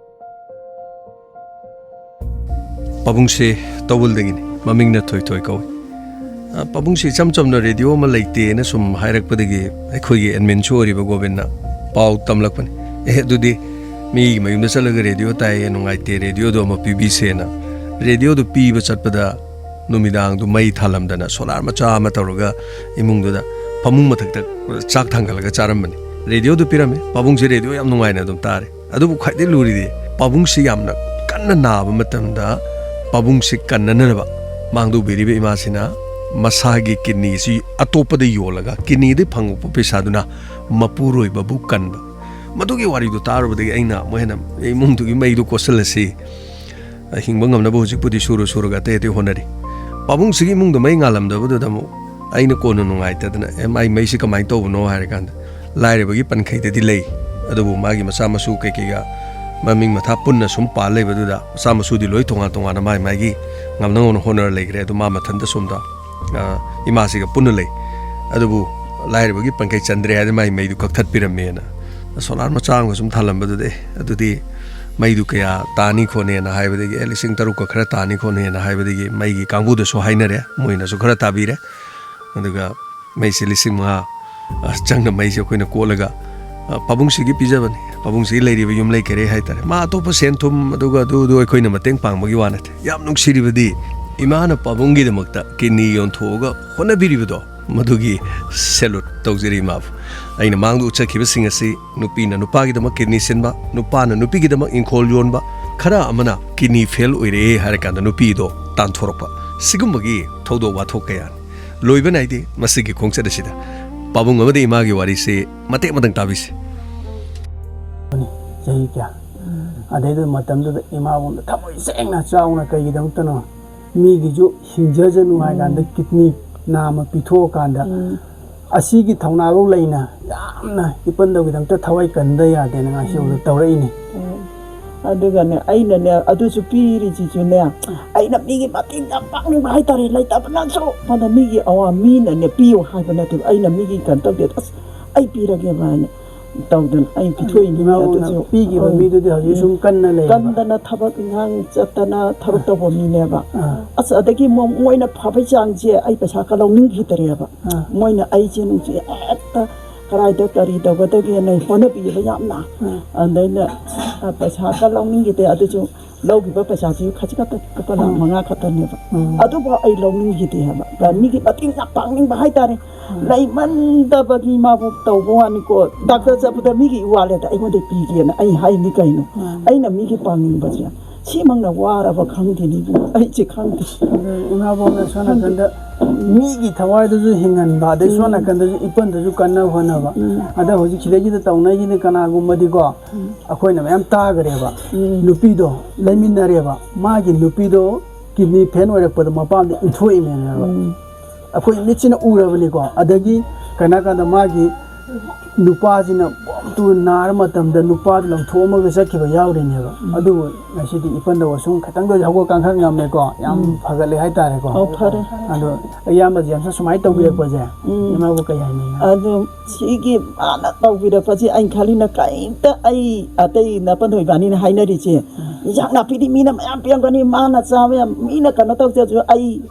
ꯄꯥꯕꯨꯡꯁꯦ ꯇꯧꯕꯜꯗꯒꯤꯅꯤ, ꯃꯃꯤꯡꯅ ꯊꯣꯏꯊꯣꯏ ꯀꯧꯏ꯫ ꯑ, ꯄꯥꯕꯨꯡꯁꯦ ꯏꯆꯝ ꯆꯝꯅ ꯔꯦꯗꯤꯑꯣ ꯑꯃ ꯂꯩꯇꯦꯅ ꯁꯨꯝ ꯍꯥꯏꯔꯛꯄꯗꯒꯤ ꯑꯩꯈꯣꯏꯒꯤ ꯑꯦꯗꯃꯤꯟꯁꯨ ꯑꯣꯏꯔꯤꯕ ꯒꯣꯕꯤꯟꯅ ꯄꯥꯎ ꯇꯝꯂꯛꯄꯅꯤ꯫ "ꯑꯦ, ꯑꯗꯨꯗꯤ ꯃꯤꯒꯤ ꯃꯌꯨꯝꯗ ꯆꯠꯂꯒ ꯔꯦꯗꯤꯑꯣ ꯇꯥꯏꯌꯦ, ꯅꯨꯡꯉꯥꯏꯇꯦ, ꯔꯦꯗꯤꯑꯣꯗꯣ ꯑꯃ ꯄꯤꯕꯤꯁꯦꯅ꯫ ꯔꯦꯗꯤꯑꯣꯗꯨ ꯄꯤꯕ ꯆꯠꯄꯗ ꯅꯨꯃꯤꯗꯥꯡꯗꯨ ꯃꯩ ꯊꯥꯜꯂꯝꯗꯅ ꯁꯣꯂꯥꯔ ꯃꯆꯥ ꯑꯃ ꯇꯧꯔꯒ ꯏꯃꯨꯡꯗꯨꯗ ꯐꯃꯨꯡ ꯃꯊꯛꯇ ꯆꯥꯛ ꯊꯥꯡꯒꯠꯂꯒ ꯆꯥꯔꯝꯕꯅꯤ꯫ ꯔꯦꯗꯤꯑꯣꯗꯨ ꯄꯤꯔꯝꯃꯦ꯫ ꯄꯥꯕꯨꯡꯁꯦ ꯔꯦꯗꯤꯑꯣ ꯌꯥꯝ ꯅꯨꯡꯉꯥꯏꯅ ꯑꯗꯨꯝ ꯇꯥꯔꯦ꯫ ꯑꯗꯨꯕꯨ ꯈ꯭ꯋꯥꯏꯗꯒꯤ ꯂꯨꯔꯤꯗꯤ, ꯄꯥꯕꯨꯡꯁꯤ ꯌꯥꯝꯅ ꯀꯟꯅ ꯅꯥꯕ ꯃꯇꯝꯗ ꯄꯥꯕꯨꯡꯁꯤ ꯀꯟꯅꯅꯕ ꯃꯥꯡꯗꯧꯕꯤꯔꯤꯕ ꯏꯃꯥꯁꯤꯅ ꯃꯁꯥꯒꯤ ꯀꯤꯗꯅꯤꯁꯤ ꯑꯇꯣꯞꯄꯗ ꯌꯣꯜꯂꯒ ꯀꯤꯗꯅꯤꯗꯒꯤ ꯐꯪꯉꯛꯄ ꯄꯩꯁꯥꯗꯨꯅ ꯃꯄꯨꯔꯣꯏꯕꯕꯨ ꯀꯟꯕ꯫ ꯃꯗꯨꯒꯤ ꯋꯥꯔꯤꯗꯨ ꯇꯥꯔꯨꯕꯗꯒꯤ ꯑꯩꯅ ꯑꯃꯨꯛ ꯍꯦꯟꯅ ꯏꯃꯨꯡꯗꯨꯒꯤ ꯃꯩꯗꯨ ꯀꯣꯠꯁꯤꯜꯂꯁꯤ, ꯍꯤꯡꯕ ꯉꯝꯅꯕ ꯍꯧꯖꯤꯛꯄꯨꯗꯤ ꯁꯨꯔ ꯁꯨꯔꯒ ꯑꯇꯩ ꯑꯇꯩ ꯍꯣꯠꯅꯔꯤ꯫ ꯄꯥꯕꯨꯡꯁꯤꯒꯤ ꯏꯃꯨꯡꯗ ꯃꯩ ꯉꯥꯜꯂꯝꯗꯕꯗꯨꯗ ꯑꯃꯨꯛ ꯑꯩꯅ ꯀꯣꯟꯅ ꯅꯨꯡꯉꯥꯏꯇꯗꯅ, "ꯑꯦ, ꯃꯥꯏ ꯃꯩꯁꯤ ꯀꯃꯥꯏꯅ ꯇꯧꯕꯅꯣ?" ꯍꯥꯏꯔꯀꯥꯟꯗ, ꯂꯥꯏꯔꯕꯒꯤ ꯄꯟꯈꯩꯗꯗꯤ ꯂꯩ, ꯑꯗꯨꯕꯨ ꯃꯥꯒꯤ ꯃꯆꯥ ꯃꯁꯨ ꯀꯩꯀꯩꯒ ꯃꯃꯤꯡ ꯃꯊꯥ ꯄꯨꯟꯅ ꯁꯨꯝ ꯄꯥꯜ ꯂꯩꯕꯗꯨꯗ, ꯃꯆꯥ ꯃꯁꯨꯗꯤ ꯂꯣꯏ ꯇꯣꯉꯥꯟ ꯇꯣꯉꯥꯟꯅ ꯃꯥꯏ ꯃꯥꯏꯒꯤ ꯉꯝꯅ ꯉꯝꯅ ꯍꯣꯠꯅꯔ ꯂꯩꯈ꯭ꯔꯦ꯫ ꯑꯗꯨ ꯃꯥ ꯃꯊꯟꯇ ꯁꯣꯝꯗ, ꯑ, ꯏꯃꯥꯁꯤꯒ ꯄꯨꯟꯅ ꯂꯩ꯫ ꯑꯗꯨꯕꯨ ꯂꯥꯏꯔꯕꯒꯤ ꯄꯟꯈꯩ ꯆꯟꯗ꯭ꯔꯦ ꯍꯥꯏꯗꯅ ꯃꯥꯏ ꯃꯩꯗꯨ ꯀꯛꯊꯠꯄꯤꯔꯝꯃꯦꯅ ꯁꯣꯂꯥꯔ ꯃꯆꯥ ꯑꯃꯒ ꯁꯨꯝ ꯊꯥꯜꯂꯝꯕꯗꯨꯗ, "ꯑꯦ, ꯑꯗꯨꯗꯤ ꯃꯩꯗꯨ ꯀꯌꯥ ꯇꯥꯅꯤ ꯈꯣꯠꯅꯤꯅ" ꯍꯥꯏꯕꯗꯒꯤ, "ꯑꯦ, ꯂꯤꯁꯤꯡ ꯇꯔꯨꯛꯀ ꯈꯔ ꯇꯥꯅꯤ ꯈꯣꯠꯅꯤꯅ" ꯍꯥꯏꯕꯗꯒꯤ ꯃꯩꯒꯤ ꯀꯥꯡꯕꯨꯗꯁꯨ ꯍꯥꯏꯅꯔꯦ, ꯃꯣꯏꯅꯁꯨ ꯈꯔ ꯇꯥꯕꯤꯔꯦ꯫ ꯑꯗꯨꯒ ꯃꯩꯁꯦ ꯂꯤꯁꯤꯡ ꯃꯉꯥ, ꯑ, ꯆꯪꯅ ꯃꯩꯁꯦ ꯑꯩꯈꯣꯏꯅ ꯀꯣꯠꯂꯒ, ꯑ, ꯄꯥꯕꯨꯡꯁꯤꯒꯤ ꯄꯤꯖꯕꯅꯤ꯫ ꯄꯥꯕꯨꯡꯁꯤꯒꯤ ꯂꯩꯔꯤꯕ ꯌꯨꯝ ꯂꯩ ꯀꯩꯔꯩ ꯍꯥꯏꯇꯥꯔꯦ, ꯃꯥ ꯑꯇꯣꯞꯄ ꯁꯦꯟ ꯊꯨꯝ ꯑꯗꯨꯒ ꯑꯗꯨ, ꯑꯗꯨ ꯑꯩꯈꯣꯏꯅ ꯃꯇꯦꯡ ꯄꯥꯡꯕꯒꯤ ꯋꯥ ꯅꯠꯇꯦ꯫ ꯌꯥꯝ ꯅꯨꯡꯁꯤꯔꯤꯕꯗꯤ, ꯏꯃꯥꯅ ꯄꯥꯕꯨꯡꯒꯤꯗꯃꯛꯇ ꯀꯤꯗꯅꯤ ꯌꯣꯟꯊꯣꯛꯑꯒ ꯍꯣꯠꯅꯕꯤꯔꯤꯕꯗꯣ, ꯃꯗꯨꯒꯤ salute ꯇꯧꯖꯔꯤ ꯏꯃꯥꯕꯨ꯫ ꯑꯩꯅ ꯃꯥꯡꯗ ꯎꯠꯆꯈꯤꯕꯁꯤꯡ ꯑꯁꯤ, ꯅꯨꯄꯤꯅ ꯅꯨꯄꯥꯒꯤꯗꯃꯛ ꯀꯤꯗꯅꯤ ꯁꯤꯟꯕ, ꯅꯨꯄꯥꯅ ꯅꯨꯄꯤꯒꯤꯗꯃꯛ ꯏꯪꯈꯣꯜ ꯌꯣꯟꯕ, ꯈꯔ ꯑꯃꯅ ꯀꯤꯗꯅꯤ ꯐꯦꯜ ꯑꯣꯏꯔꯛꯑꯦ ꯍꯥꯏꯔꯀꯥꯟꯗ ꯅꯨꯄꯤꯗꯣ ꯇꯥꯟꯊꯣꯔꯛꯄ, ꯁꯤꯒꯨꯝꯕꯒꯤ ꯊꯧꯗꯣꯛ ꯋꯥꯊꯣꯛ ꯀꯌꯥꯅꯤ꯫ ꯂꯣꯏꯕ ꯅꯥꯏꯗꯦ ꯃꯁꯤꯒꯤ ꯈꯣꯡꯆꯠ ꯑꯁꯤꯗ꯫ ꯄꯥꯕꯨꯡ ꯑꯃꯗꯤ ꯏꯃꯥꯒꯤ ꯋꯥꯔꯤꯁꯤ ꯃꯇꯦꯛ ꯑꯃꯇꯪ ꯇꯥꯕꯤꯁꯤ꯫ ꯆꯍꯤ ꯀꯌꯥ? ꯑꯗꯩꯗꯨꯗ ꯃꯇꯝꯗꯨꯗ ꯏꯃꯥꯕꯣꯛꯅ ꯊꯃꯣꯏ ꯁꯦꯡꯅ, ꯆꯥꯎꯅ, ꯀꯩꯒꯤꯗꯃꯛꯇꯅꯣ, ꯃꯤꯒꯤꯁꯨ ꯍꯤꯡꯖꯖꯅꯨ ꯍꯥꯏ ꯀꯥꯟꯗ ꯀꯤꯗꯅꯤ ꯅꯥꯝꯃ ꯄꯤꯊꯣꯛꯑꯀꯥꯟꯗ, ꯑꯁꯤꯒꯤ ꯊꯧꯅꯥꯐꯧ ꯂꯩꯅ ꯌꯥꯝꯅ ꯏꯄꯟꯗꯧꯒꯤꯗꯃꯛꯇ ꯊꯋꯥꯏ ꯀꯟꯗ ꯌꯥꯗꯦꯅ ꯉꯥꯁꯤꯐꯥꯎꯗ ꯇꯧꯔꯛꯏꯅꯦ꯫ ꯑꯗꯨꯒꯅꯦ, ꯑꯩꯅꯅꯦ, ꯑꯗꯨꯁꯨ ꯄꯤꯔꯤꯁꯤꯁꯨꯅꯦ, ꯑꯩꯅ ꯃꯤꯒꯤ ꯃꯇꯦꯡ ꯌꯥꯝ ꯄꯥꯡꯅꯤꯡꯕ ꯍꯥꯏꯇꯥꯔꯦ꯫ ꯂꯩꯇꯕꯅꯁꯨ ꯃꯥꯅ ꯃꯤꯒꯤ ꯑꯋꯥ, ꯃꯤꯅꯅꯦ ꯄꯤꯌꯨ ꯍꯥꯏꯕ ꯅꯠꯇꯦꯕ, ꯑꯩꯅ ꯃꯤꯒꯤ ꯀꯩꯅꯣ ꯇꯧꯗꯦ, "ꯑꯁ, ꯑꯩ ꯄꯤꯔꯒꯦꯕ" ꯍꯥꯏꯅ ꯇꯧꯗꯅ ꯑꯩ ꯄꯤꯊꯣꯛꯏꯅꯤ꯫ ꯏꯃꯥꯕꯣꯛꯅ ꯑꯗꯨꯁꯨ ꯄꯤꯈꯤꯕ ꯑꯧ꯫ ꯃꯤꯗꯨꯗꯤ ꯍꯧꯖꯤꯛ ꯁꯨꯝ ꯀꯟꯅ ꯂꯩꯔꯤꯕ꯫ ꯀꯟꯗꯅ ꯊꯕꯛ ꯏꯟꯈꯥꯡ ꯆꯠꯇꯅ ꯊꯕꯛ ꯇꯧꯕ ꯃꯤꯅꯦꯕ꯫ ꯑꯥ꯫ ꯑꯁ, ꯑꯗꯒꯤ ꯃꯣ-, ꯃꯣꯏꯅ ꯐꯕꯩ ꯆꯥꯡꯁꯦ ꯑꯩ ꯄꯩꯁꯥ ꯀ ꯂꯧꯅꯤꯡꯈꯤꯗ꯭ꯔꯦꯕ꯫ ꯑꯥ꯫ ꯃꯣꯏꯅ ꯑꯩꯁꯦ ꯅꯨꯡꯁꯤ ꯍꯦꯛꯇ ꯀꯔꯥꯏꯗ ꯀꯔꯤ ꯇꯧꯒꯗꯒꯦꯅ ꯍꯣꯠꯅꯕꯤꯌꯦꯕ ꯌꯥꯝꯅ꯫ ꯎꯝ꯫ ꯑꯗꯩꯅ, ꯑ, ꯄꯩꯁꯥꯒ ꯂꯧꯅꯤꯡꯈꯤꯗꯦ꯫ ꯑꯗꯨꯁꯨ ꯂꯧꯈꯤꯕ ꯄꯩꯁꯥꯁꯤ ꯈꯖꯤꯛ ꯈꯛꯇ, ꯂꯨꯄꯥ ꯂꯥꯈ ꯎꯝ꯫ ꯃꯉꯥ ꯈꯛꯇꯅꯦꯕ꯫ ꯎꯝ꯫ ꯑꯗꯨꯐꯥꯎ ꯑꯩ ꯂꯧꯅꯤꯡꯈꯤꯗꯦ ꯍꯥꯏꯕ꯫ ꯑꯗ ꯃꯤꯒꯤ ꯃꯇꯦꯡ ꯌꯥꯝ ꯄꯥꯡꯅꯤꯡꯕ ꯍꯥꯏꯇꯥꯔꯦ꯫ ꯎꯝ꯫ ꯂꯩꯃꯟꯗꯕꯒꯤ ꯃꯥꯕꯨ ꯇꯧꯕ ꯋꯥꯅꯤꯀꯣ꯫ ꯗꯥꯛꯇꯔ ꯆꯠꯄꯗ ꯃꯤꯒꯤ ꯏꯋꯥꯂꯦꯠꯇ ꯑꯩꯉꯣꯟꯗ ꯄꯤꯒꯦꯅ ꯑꯩ ꯍꯥꯏꯅꯤ ꯀꯩꯅꯣ꯫ ꯎꯝ꯫ ꯑꯩꯅ ꯃꯤꯒꯤ ꯄꯥꯡꯅꯤꯡꯕꯁꯦ ꯁꯤꯃꯛꯅ ꯋꯥꯔꯕ ꯈꯪꯗꯦꯅꯦ ꯏꯕꯨꯡꯉꯣ꯫ ꯑꯩꯁꯦ ꯈꯪꯗꯦ꯫ ꯑꯗꯨ ꯏꯃꯥꯕꯣꯛꯅ ꯁꯣꯝ ꯈꯪꯗꯦ꯫ ꯅꯥꯀꯟꯗ ꯃꯤꯒꯤ ꯊꯋꯥꯏꯗꯨꯁꯨ ꯍꯤꯡꯍꯟꯕ, ꯑꯗꯩ ꯁꯣꯝ ꯎꯝ꯫ ꯅꯥꯀꯟꯗꯁꯨ ꯏꯄꯟꯗꯁꯨ ꯀꯟꯅꯕ ꯍꯣꯠꯅꯕ꯫ ꯎꯝ꯫ ꯑꯗ ꯍꯧꯖꯤꯛ ꯁꯤꯗꯩꯁꯤꯗ ꯇꯧꯅꯩꯁꯤꯅ ꯀꯅꯥꯒꯨꯝꯕꯗꯤꯀꯣ, ꯎꯝ꯫ ꯑꯩꯈꯣꯏꯅ ꯃꯌꯥꯝ ꯇꯥꯈ꯭ꯔꯦꯕ꯫ ꯎꯝ꯫ ꯅꯨꯄꯤꯗꯣ ꯂꯩꯃꯤꯟꯅꯔꯦꯕ, ꯃꯥꯒꯤ ꯅꯨꯄꯤꯗꯣ ꯀꯤꯗꯅꯤ ꯐꯦꯜ ꯑꯣꯏꯔꯛꯄꯗ ꯃꯄꯥꯝꯗ ꯏꯟꯊꯣꯛꯏꯃꯦꯅꯦꯕ꯫ ꯎꯝ꯫ ꯑꯩꯈꯣꯏ ꯃꯤꯠꯁꯤꯅ ꯎꯔꯕꯅꯤꯀꯣ꯫ ꯑꯗꯒꯤ ꯀꯩꯅꯣ ꯍꯥꯏꯀꯥꯟꯗ ꯃꯥꯒꯤ ꯅꯨꯄꯥꯁꯤꯅ ꯕꯣꯝꯇꯨ ꯅꯥꯔ ꯃꯇꯝꯗ ꯅꯨꯄꯥꯗꯨ ꯂꯪꯊꯣꯛꯑꯝꯃꯒ ꯆꯠꯈꯤꯕ ꯌꯥꯎꯔꯤꯅꯦꯕ꯫ ꯎꯝ꯫ ꯑꯗꯨꯕꯨ ꯉꯁꯤꯗꯤ ꯏꯄꯟꯗ ꯋꯥꯁꯨꯝ ꯈꯤꯇꯪꯗ ꯑꯣꯏꯁꯨ ꯍꯧꯒꯠ ꯀꯥꯡꯈꯠ ꯉꯝꯃꯦꯀꯣ꯫ ꯌꯥꯝ ꯎꯝ꯫ ꯐꯒꯠꯂꯦ ꯍꯥꯏꯇꯥꯔꯦꯀꯣ꯫ ꯑꯧ, ꯐꯔꯦ꯫ ꯑꯗꯣ ꯏꯌꯥꯝꯕ ꯖꯦꯝꯁꯅ ꯁꯨꯃꯥꯏꯅ ꯇꯧꯕꯤꯔꯛꯄꯁꯦ, ꯎꯝ꯫ ꯏꯃꯥꯕꯨ ꯀꯩ ꯍꯥꯏꯅꯤꯡꯉꯤ? ꯑꯗꯨ ꯁꯤꯒꯤ ꯃꯥꯅ ꯇꯧꯕꯤꯔꯛꯄꯁꯦ ꯑꯩꯅ ꯈꯜꯂꯤꯅ ꯀꯔꯤꯝꯇ ꯑꯩ ꯑꯇꯩ ꯅꯄꯟ ꯊꯣꯏ ꯏꯕꯥꯅꯤꯅ ꯍꯥꯏꯅꯔꯤꯁꯦ, ꯎꯝ꯫ ꯏꯟꯁꯥꯡ ꯅꯥꯄꯤꯗꯤ ꯃꯤꯅ ꯃꯌꯥꯝ ꯄꯤꯔꯝꯒꯅꯤ, ꯃꯥꯅ ꯆꯥꯕ ꯌꯥꯝ, ꯃꯤꯅ ꯀꯩꯅꯣ ꯇꯧꯖꯔꯁꯨ ꯑꯩ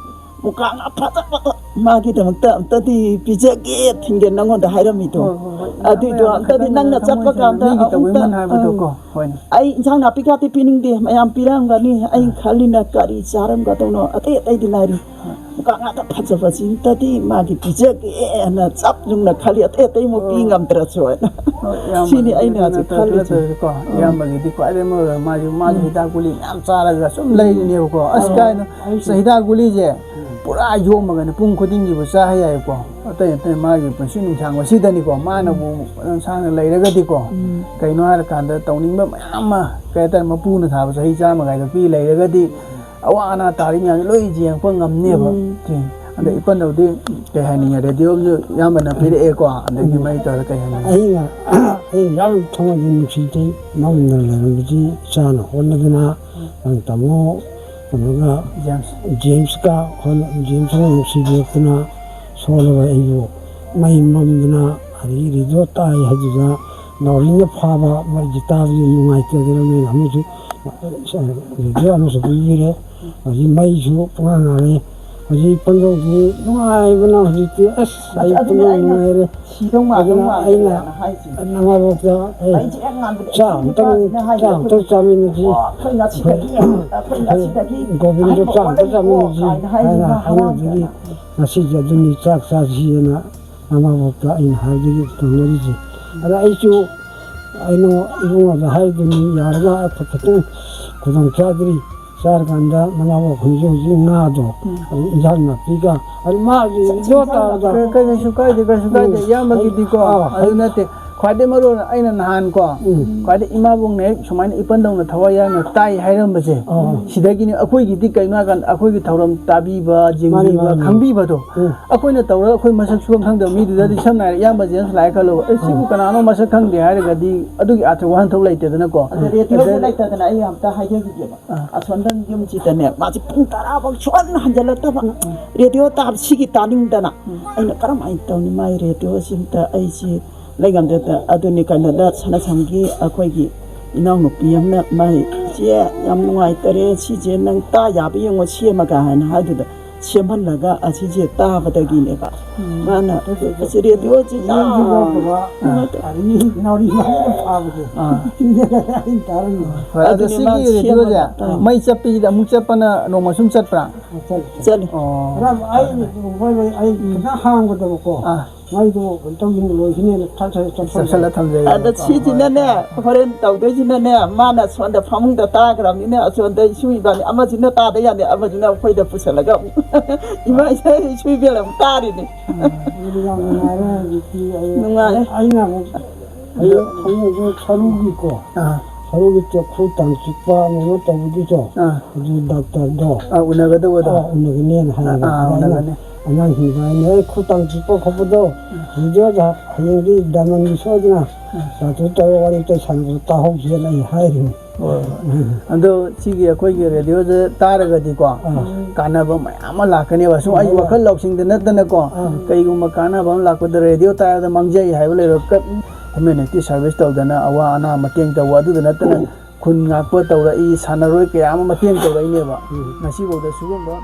ꯃꯨꯀꯥ ꯉꯥ ꯐꯖꯕ ꯃꯥꯒꯤꯗꯃꯛꯇ ꯑꯝꯇꯗꯤ ꯄꯤꯖꯒꯦ, ꯊꯤꯡꯒꯦ ꯅꯪꯉꯣꯟꯗ ꯍꯥꯏꯔꯝꯃꯤꯗꯣ꯫ ꯍꯣꯏ, ꯍꯣꯏ, ꯍꯣꯏ꯫ ꯑꯗꯨꯏꯗꯣ ꯌꯥꯝꯅ ꯑꯝꯇꯗꯤ ꯈꯤꯇꯪ ꯅꯪꯅ ꯊꯃꯣꯏ ꯆꯠꯄ ꯁꯦꯡꯅ ꯀꯥꯟꯗ ꯃꯤꯒꯤ ꯑꯃꯨꯛꯇ, ꯇꯧꯕꯤꯃꯜ ꯍꯥꯏꯕꯗꯣ ꯑꯪ꯫ ꯀꯣ, ꯍꯣꯏꯅꯦ꯫ ꯑꯩ ꯏꯟꯁꯥꯡ ꯅꯥꯄꯤ ꯀꯥꯇꯤ ꯄꯤꯅꯤꯡꯗꯦ, ꯃꯌꯥꯝ ꯄꯤꯔꯝꯒꯅꯤ꯫ ꯑꯩ ꯑꯥ꯫ ꯈꯜꯂꯤꯅ ꯀꯔꯤ ꯆꯥꯔꯝꯒꯗꯧꯅꯣ, ꯑꯇꯩ ꯑꯇꯩꯗꯤ ꯂꯥꯏꯔꯤ꯫ ꯑꯥ꯫ ꯃꯨꯀꯥ ꯉꯥꯗ ꯐꯖꯕꯁꯤꯝꯇꯗꯤ ꯃꯥꯒꯤ ꯄꯤꯖꯒꯦꯅ ꯆꯞ ꯌꯨꯡꯅ ꯈꯜꯂꯤ, ꯑꯇꯩ ꯑꯇꯩ ꯑꯃꯨꯛ ꯄꯤ ꯑꯣ꯫ ꯉꯝꯗ꯭ꯔꯁꯨ ꯍꯥꯏꯅ꯫ ꯍꯣꯏ, ꯏꯌꯥꯝꯕ, ꯁꯤꯅꯤ ꯑꯩꯅ ꯑꯗꯨꯅ ꯍꯧꯖꯤꯛ ꯇꯧꯔ ꯈꯜꯂꯤꯁꯦ꯫ ꯇꯧꯔꯁꯤꯀꯣ꯫ ꯑꯥ꯫ ꯏꯌꯥꯝꯕꯒꯤꯗꯤ ꯈ꯭ꯋꯥꯏꯗꯒꯤ ꯃꯔꯨ ꯑꯣꯏꯕ ꯃꯥꯁꯨ, ꯃꯥꯁꯨ ꯎꯝ꯫ ꯍꯤꯗꯥꯛ ꯒꯨꯂꯤ ꯃꯌꯥꯝ ꯆꯥꯔꯒ ꯁꯨꯝ ꯎꯝ꯫ ꯂꯩꯔꯤꯅꯦꯕꯀꯣ꯫ ꯑꯁ, ꯑꯥ꯫ ꯀꯥꯏꯅꯣ, ꯑꯩꯁꯨ ꯆ-, ꯍꯤꯗꯥꯛ ꯒꯨꯂꯤꯁꯦ ꯄꯨꯔꯥ ꯌꯣꯝꯃꯒꯅꯦ ꯄꯨꯡ ꯈꯨꯗꯤꯡꯒꯤꯕꯨ ꯆꯥ ꯌꯥꯏꯀꯣ꯫ ꯑꯇꯩ ꯑꯇꯩ ꯃꯥꯒꯤ ꯄꯨꯟꯁꯤ ꯅꯨꯡꯁꯥꯡꯕ ꯁꯤꯗꯅꯤꯀꯣ, ꯃꯥꯅꯕꯨ ꯎꯝ꯫ ꯃꯇꯝ ꯁꯥꯡꯅ ꯂꯩꯔꯒꯗꯤꯀꯣ, ꯎꯝ꯫ ꯀꯩꯅꯣ ꯍꯥꯏꯔꯀꯥꯟꯗ ꯇꯧꯅꯤꯡꯕ ꯃꯌꯥꯝ ꯑꯃ, ꯀꯩ ꯍꯥꯏꯇꯥꯔꯦ, ꯃꯄꯨꯅ ꯊꯥꯕ ꯆꯍꯤ ꯆꯥꯝꯃꯒꯥꯏꯗꯣ ꯄꯤ ꯂꯩꯔꯒꯗꯤ, ꯑꯋꯥ ꯑꯅꯥ ꯇꯥꯔꯤ ꯃꯌꯥꯝꯁꯦ ꯂꯣꯏ ꯌꯦꯡꯉꯛꯄ ꯉꯝꯅꯦꯕ꯫ ꯎꯝ꯫ ꯁꯤ꯫ ꯑꯗ ꯏꯄꯟꯗꯧꯗꯤ ꯀꯩ ꯍꯥꯏꯅꯤꯡꯉꯦ? ꯔꯦꯗꯤꯑꯣ ꯑꯃꯁꯨ ꯏꯌꯥꯝꯕꯅ ꯄꯤꯔꯛꯑꯦꯀꯣ, ꯑꯗꯒꯤ ꯎꯝ꯫ ꯃꯔꯤ ꯇꯧꯔꯒ ꯀꯩ ꯍꯥꯏꯅꯤꯡꯉꯦ? ꯑꯩꯅ, ꯑꯩ ꯌꯥꯝ ꯊꯋꯥꯏꯁꯦ ꯅꯨꯡꯁꯤꯖꯩ꯫ ꯃꯃꯨꯡꯗ ꯂꯩꯔꯝꯕꯁꯤ ꯏꯆꯥꯅ ꯍꯣꯠꯅꯗꯅ, ꯅꯪ ꯇꯥꯃꯣ ꯀꯩꯅꯣꯒ ꯖꯦꯝꯁ꯫ ꯖꯦꯝꯁꯀ ꯍꯣꯠꯅ-, ꯖꯦꯝꯁꯀ ꯅꯨꯡꯁꯤꯕꯤꯔꯛꯇꯅ ꯁꯣꯜꯂꯕ ꯑꯩꯕꯨ ꯃꯩ ꯃꯝꯗꯅ ꯑꯗꯒꯤ ꯔꯦꯗꯤꯑꯣ ꯇꯥꯏ ꯍꯥꯏꯗꯨꯗ ꯅꯥꯎꯔꯤꯅ ꯐꯥꯕ ꯃꯩꯁꯤ ꯇꯥꯕꯗꯤ ꯅꯨꯡꯉꯥꯏꯇꯗꯅ ꯃꯩ ꯑꯃꯁꯨ, ꯔꯦꯗꯤꯑꯣ ꯑꯃꯁꯨ ꯄꯤꯕꯤꯔꯦ꯫ ꯑꯗꯒꯤ ꯃꯩꯁꯨ ꯄꯨꯡꯉꯥꯟ ꯉꯥꯜꯂꯦ꯫ ꯍꯧꯖꯤꯛ ꯄꯟꯊꯧꯗꯤ ꯅꯨꯡꯉꯥꯏꯕꯅ ꯍꯧꯖꯤꯛꯇꯤ ꯑꯁ ꯑꯩ ꯑꯗꯨꯅꯦ ꯄꯨꯛꯅꯤꯡ ꯑꯩꯅ ꯅꯨꯡꯉꯥꯏꯔꯦ꯫ ꯁꯤꯗꯧ ꯃꯥꯟꯗꯧ ꯑꯗꯨꯅ ꯑꯩꯅ ꯃꯥꯟꯗꯦꯅ ꯍꯥꯏꯁꯤꯅꯦ꯫ ꯅꯃꯥꯕꯣꯛꯇ, "ꯑꯦ, ꯑꯩꯁꯦ ꯍꯦꯛ ꯉꯥꯟꯕꯗ ꯆꯥꯛ ꯑꯩꯁꯦ ꯑꯝꯇꯪ, ꯅꯨꯄꯥꯁꯤꯅ ꯍꯥꯏꯁꯦ ꯆꯥꯛ ꯑꯩꯈꯣꯏ ꯑꯝꯇꯪ ꯆꯥꯃꯤꯟꯅꯁꯤ꯫ ꯑꯣ, ꯑꯩꯈꯣꯏ ꯉꯁꯤꯗꯒꯤ, ꯑꯩꯈꯣꯏ ꯉꯁꯤꯗꯒꯤ ꯒꯣꯕꯤꯟꯗꯣ ꯑꯍꯟ ꯆꯥꯛ ꯑꯝꯇ ꯑꯣꯏꯔꯛꯑꯅꯤꯀꯣ" ꯆꯥꯃꯤꯟꯅꯁꯤ ꯀꯥꯏꯅ ꯍꯥꯏꯁꯤꯅ ꯍꯥꯏꯅ ꯍꯥꯏꯅꯕꯗꯒꯤ ꯍꯔꯥꯎꯗꯅ꯫ ꯉꯁꯤꯁꯦ ꯑꯗꯨꯅꯤ ꯆꯥꯛ ꯆꯥꯁꯤꯅ ꯅꯃꯥꯕꯣꯛꯇ ꯑꯩꯅ ꯍꯥꯏꯕꯗꯒꯤ ꯇꯧꯅꯔꯤꯁꯦ꯫ ꯑꯗ ꯑꯩꯁꯨ ꯑꯩꯅ ꯏꯕꯨꯡꯉꯣꯗ ꯍꯥꯏꯗꯨꯅꯤ ꯌꯥꯔꯒ ꯈꯤꯇꯪ ꯈꯨꯗꯣꯡ ꯆꯥꯗ꯭ꯔꯤ꯫ ꯆꯥꯔꯀꯥꯟꯗ ꯃꯅꯥꯎ ꯍꯧꯖꯤꯛ ꯍꯧꯖꯤꯛ ꯉꯥꯗꯣ, ꯎꯝ꯫ ꯑꯗꯨ ꯏꯟꯖꯥꯡ ꯅꯥꯄꯤꯒ, ꯑꯗꯨ ꯃꯥꯒꯤ ꯌꯣꯠ ꯇꯥꯕꯗ ꯀꯩ-, ꯀꯩꯁꯨ ꯀꯥꯏꯗꯦ, ꯀꯩꯁꯨ ꯀꯥꯏꯗꯦ꯫ ꯎꯝ꯫ ꯏꯌꯥꯝꯕꯒꯤꯗꯤꯀꯣ, ꯑꯥ, ꯑꯗꯨ ꯍꯩ- ꯅꯠꯇꯦ꯫ ꯈ꯭ꯋꯥꯏꯗꯩ ꯃꯔꯨ ꯑꯣꯏꯅ ꯑꯩꯅ ꯅꯍꯥꯟꯀꯣ, ꯎꯝ꯫ ꯈ꯭ꯋꯥꯏꯗꯩ ꯏꯃꯥꯕꯣꯛꯅ ꯍꯦꯛ ꯁꯨꯃꯥꯏꯅ ꯏꯄꯟꯗꯧꯅ ꯊꯋꯥꯏ ꯌꯥꯎꯅ ꯇꯥꯏ ꯍꯥꯏꯔꯝꯕꯁꯦ, ꯑꯥ꯫ ꯁꯤꯗꯒꯤꯅꯤ꯫ ꯑꯩꯈꯣꯏꯒꯤꯗꯤ ꯀꯩꯅꯣ ꯍꯥꯏꯀꯥꯟꯗ ꯑꯩꯈꯣꯏꯒꯤ ꯊꯧꯔꯝ ꯇꯥꯕꯤꯕ, ꯃꯥꯅꯤ, ꯌꯦꯡꯕꯤꯕ, ꯃꯥꯅꯤ, ꯃꯥꯅꯤ꯫ ꯈꯪꯕꯤꯕꯗꯣ, ꯎꯝ꯫ ꯑꯩꯈꯣꯏꯅ ꯇꯧꯔꯒ ꯑꯩꯈꯣꯏ ꯃꯁꯛ ꯁꯨꯈꯪ ꯈꯪꯗꯕ ꯃꯤꯗꯨꯗꯗꯤ, ꯁꯝꯅ ꯍꯥꯏꯔꯕꯗ ꯏꯌꯥꯝꯕ ꯖꯦꯝꯁ ꯂꯥꯛꯑꯦ ꯈꯜꯂꯣꯕ, "ꯑꯦ, ꯁꯤꯕꯨ ꯎꯝ꯫ ꯀꯅꯥꯅꯣ ꯃꯁꯛ ꯈꯪꯗꯦ" ꯍꯥꯏꯔꯒꯗꯤ ꯑꯗꯨꯒꯤ ꯑꯥꯔꯊ ꯋꯥꯍꯟꯊꯣꯛ ꯂꯩꯇꯦꯗꯅꯀꯣ꯫ ꯑꯗ ꯔꯦꯗꯤꯑꯣꯁꯦ ꯑꯗ ꯂꯩꯇꯗꯅ ꯑꯩ ꯑꯝꯇ ꯍꯥꯏꯖꯈꯤꯒꯦꯕ꯫ ꯑꯥ꯫ ꯑꯁꯣꯝꯗ ꯌꯨꯝꯁꯤꯗꯅꯦ, ꯃꯥꯁꯦ ꯄꯨꯡ ꯇꯔꯥ ꯐꯥꯎ ꯁꯨꯛꯍꯟ ꯍꯟꯖꯤꯜꯂꯛꯇꯕ꯫ ꯎꯝ, ꯎꯝ꯫ ꯔꯦꯗꯤꯑꯣ ꯇꯥꯕ ꯁꯤꯒꯤ ꯇꯥꯅꯤꯡꯗꯅ꯫ ꯎꯝ꯫ ꯑꯩꯅ ꯀꯔꯝꯍꯥꯏꯅ ꯇꯧꯅꯤ? ꯃꯥꯏ ꯔꯦꯗꯤꯑꯣꯁꯤ ꯑꯝꯇ ꯑꯩꯁꯤ ꯂꯩꯉꯝꯗꯦꯗ꯫ ꯑꯗꯨꯅꯤ ꯀꯩꯅꯣꯗ ꯁꯅꯥꯁꯝꯒꯤ ꯑꯩꯈꯣꯏꯒꯤ ꯏꯅꯥꯎꯅꯨꯄꯤ ꯑꯃꯅ ꯃꯥꯏ, "ꯏꯆꯦ, ꯌꯥꯝ ꯅꯨꯡꯉꯥꯏꯇꯔꯦ, ꯁꯤꯁꯦ ꯅꯪ ꯇꯥ ꯌꯥꯕ ꯌꯦꯡꯉꯣ, ꯁꯦꯝꯃꯒ" ꯍꯥꯏꯅ ꯍꯥꯏꯗꯨꯗ ꯁꯦꯝꯍꯜꯂꯒ ꯑꯁꯤꯁꯦ ꯇꯥꯕꯗꯒꯤꯅꯦꯕ꯫ ꯎꯝ꯫ ꯃꯥꯅ ꯑꯁꯤ ꯔꯦꯗꯤꯑꯣꯁꯤ ꯌꯥꯝ ꯌꯦꯡꯗ꯭ꯔꯤꯕ ꯐꯕ, ꯅꯨꯡꯉꯥꯏꯇꯦ꯫ ꯑꯗꯒꯤ ꯅꯥꯎꯔꯤ ꯃꯔꯨ ꯐꯥꯕꯁꯦ꯫ ꯑꯥ꯫ ꯁꯤꯅꯦ ꯑꯩꯅ ꯇꯥꯔꯝꯃꯤꯁꯦ꯫ ꯍꯣꯏ, ꯑꯗꯣ ꯑꯗꯨꯅꯦ ꯁꯤꯒꯤ ꯃꯥ ꯔꯦꯗꯤꯑꯣꯁꯦ ꯁꯦꯝꯃꯒ꯫ ꯑꯥ꯫ ꯃꯩ ꯆꯠꯄꯤꯁꯤꯗ ꯑꯃꯨꯛ ꯆꯠꯄꯅ ꯅꯣꯡꯃ ꯁꯨꯝ ꯆꯠꯄ꯭ꯔꯥ? ꯆꯠꯂꯦ꯫ ꯆꯠꯂꯦ꯫ ꯑꯣ꯫ ꯑꯗ ꯑꯩ, ꯑꯩ ꯈꯤꯇꯪ ꯍꯥꯡꯕꯗꯕꯀꯣ꯫ ꯑꯥ꯫ ꯃꯩꯗꯣ ꯀꯩꯅꯣ ꯇꯧꯁꯤꯟ ꯂꯣꯏꯁꯤꯅꯦꯅ ꯊꯥ-, ꯊꯥ-, ꯆꯞꯁꯜꯂꯦ꯫ ꯆꯞꯁꯜꯂ ꯊꯝꯖꯩꯌꯦꯕꯀꯣ꯫ ꯑꯗ ꯁꯤꯁꯤꯅꯅꯦ, ꯍꯣꯔꯦꯟ ꯇꯧꯗꯣꯏꯁꯤꯅꯅꯦ, ꯃꯥꯅ ꯁꯣꯝꯗ ꯐꯃꯨꯡꯗ ꯇꯥꯈ꯭ꯔꯕꯅꯤꯅ, ꯑꯁꯣꯝꯗ ꯏꯁꯨ ꯏꯕꯥꯅꯤ, ꯑꯃꯁꯤꯅ ꯇꯥꯗ ꯌꯥꯗꯦ, ꯑꯃꯁꯤꯅ ꯑꯩꯈꯣꯏꯗ ꯄꯨꯁꯜꯂꯒ ꯑꯃꯨꯛ ꯏꯃꯥ ꯏꯆꯥ ꯏꯁꯨ ꯏꯕꯦꯜ ꯑꯃꯨꯛ ꯇꯥꯔꯤꯅꯤ꯫ ꯑꯗꯨꯗꯤ ꯌꯥꯝ ꯅꯨꯡꯉꯥꯏꯔꯦ ꯍꯧꯖꯤꯛꯇꯤ꯫ ꯑꯩ, ꯅꯨꯡꯉꯥꯏꯔꯦ꯫ ꯑꯩꯅ ꯑꯃꯨꯛ ꯍꯌꯦꯡ, ꯍꯌꯦꯡꯁꯦ ꯁꯔꯨꯒꯤꯀꯣ, ꯑꯥ꯫ ꯁꯔꯨꯒꯤ ꯆꯦꯛꯈꯨ ꯇꯥꯡ ꯆꯤꯛꯄ ꯑꯃ ꯑꯃ ꯇꯧꯕꯒꯤꯁꯨ, ꯑꯥ꯫ ꯑꯗꯨ ꯗꯥꯛꯇꯔꯗꯣ, ꯑꯥ, ꯎꯅꯒꯗꯧꯕꯗꯣ꯫ ꯑꯥ, ꯎꯅꯒꯅꯦꯅ ꯍꯥꯏꯌꯦꯕ꯫ ꯑꯥ, ꯑꯥ, ꯑꯗ ꯑꯩꯅ ꯎꯅꯒꯅꯤ꯫ ꯑꯉꯥꯡꯁꯤꯡꯗ ꯑꯩꯅ, "ꯑꯦ, ꯈꯨ ꯇꯥꯡ ꯆꯤꯛꯄ ꯈꯣꯠꯄꯗꯣ, ꯎꯝ꯫ ꯔꯦꯗꯤꯑꯣꯗ ꯍꯌꯦꯡꯗꯤ ꯗꯥꯏꯃꯟꯒꯤ ꯁꯣꯏꯗꯅ, ꯎꯝ꯫ ꯗꯥꯛꯇꯔ ꯇꯧꯔꯒ ꯋꯥꯔꯤ ꯋꯥꯇꯥꯏ ꯁꯥꯟꯅꯕꯗꯣ ꯇꯥꯍꯧꯁꯦꯅ" ꯑꯩ ꯍꯥꯏꯔꯤꯅꯤ꯫ ꯍꯣꯏ, ꯍꯣꯏ꯫ ꯎꯝ꯫ ꯑꯗꯣ ꯁꯤꯒꯤ ꯑꯩꯈꯣꯏꯒꯤ ꯔꯦꯗꯤꯑꯣꯁꯦ ꯇꯥꯔꯒꯗꯤꯀꯣ, ꯑꯥ꯫ ꯀꯥꯟꯅꯕ ꯃꯌꯥꯝ ꯑꯃ ꯂꯥꯛꯀꯅꯦꯕ꯫ ꯁꯨꯝ ꯑꯩ ꯎꯝ꯫ ꯋꯥꯈꯜ ꯂꯧꯁꯤꯡꯗ ꯅꯠꯇꯅꯀꯣ, ꯑꯥ꯫ ꯀꯩꯒꯨꯝꯕ ꯀꯥꯟꯅꯕ ꯑꯃ ꯂꯥꯛꯄꯗ ꯔꯦꯗꯤꯑꯣ ꯇꯥꯔꯒ ꯃꯥꯡꯖꯩ ꯍꯥꯏꯕ ꯂꯩꯔꯣꯏ꯫ ꯀ-, ꯍ꯭ꯌꯨꯃꯦꯅꯤꯇꯤ ꯁꯥꯔꯚꯤꯁ ꯇꯧꯗꯅ ꯑꯋꯥ ꯑꯅꯥ ꯃꯇꯦꯡ ꯇꯧꯕ, ꯑꯗꯨꯗ ꯅꯠꯇꯅ ꯈꯨꯟ ꯉꯥꯛꯄ ꯇꯧꯔꯛꯏ, ꯁꯥꯟꯅꯔꯣꯏ ꯀꯌꯥ ꯑꯃ ꯃꯇꯦꯡ ꯇꯧꯔꯛꯏꯅꯦꯕ꯫ ꯎꯝ꯫ ꯉꯁꯤꯐꯥꯎꯗ ꯁꯤꯒꯨꯝꯕ